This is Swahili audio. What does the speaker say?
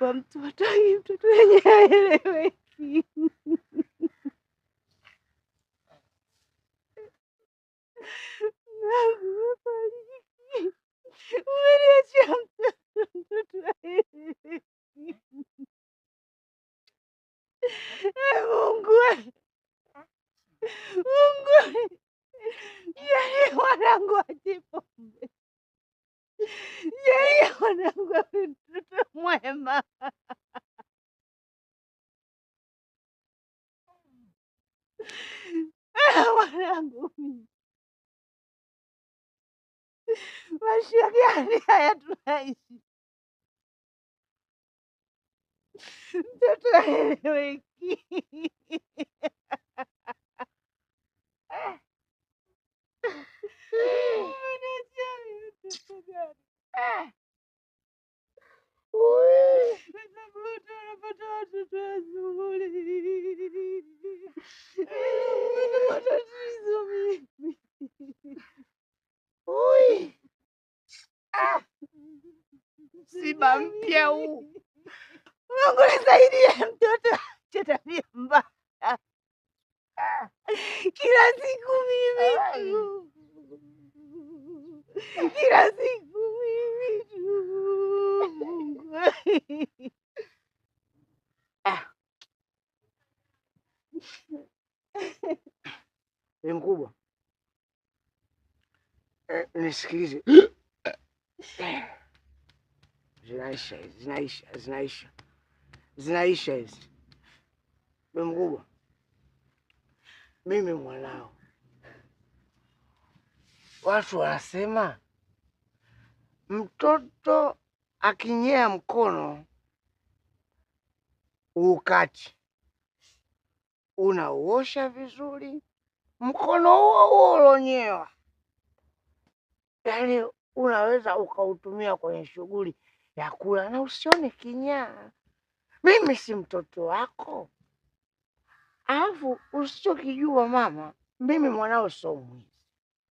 Umenipa mtoto, mtoto wenyewe haeleweki. Mungu, umeniachia mtoto, mtoto haeleweki. Mungu, Mungu, jalie mwanangu ache pombe, jalie mwanangu awe mtoto mwema. Mwanangu, maisha gani haya tunaishi? Mtoto haeleweki. Umeniachia mimi mtoto gani? Wenzangu wanapata watoto wazuri. Matatizo mimi. Msiba mpya huu. Mungu nisaidie, mtoto ache tabia mbaya. Kila siku mimi tu, kila siku mimi tu. Mungu. Ni mkubwa. Nisikilize. Zinaisha hizi, zinaisha, zinaisha. Zinaisha hizi. Bi mkubwa, mimi mwanao. Watu wanasema mtoto akinyea mkono ukati, unauosha vizuri mkono huo huo ulonyewa, yaani unaweza ukautumia kwenye shughuli ya kula na usione kinyaa. Mimi si mtoto wako, alafu usichokijua mama, mimi mwanao sio mwizi.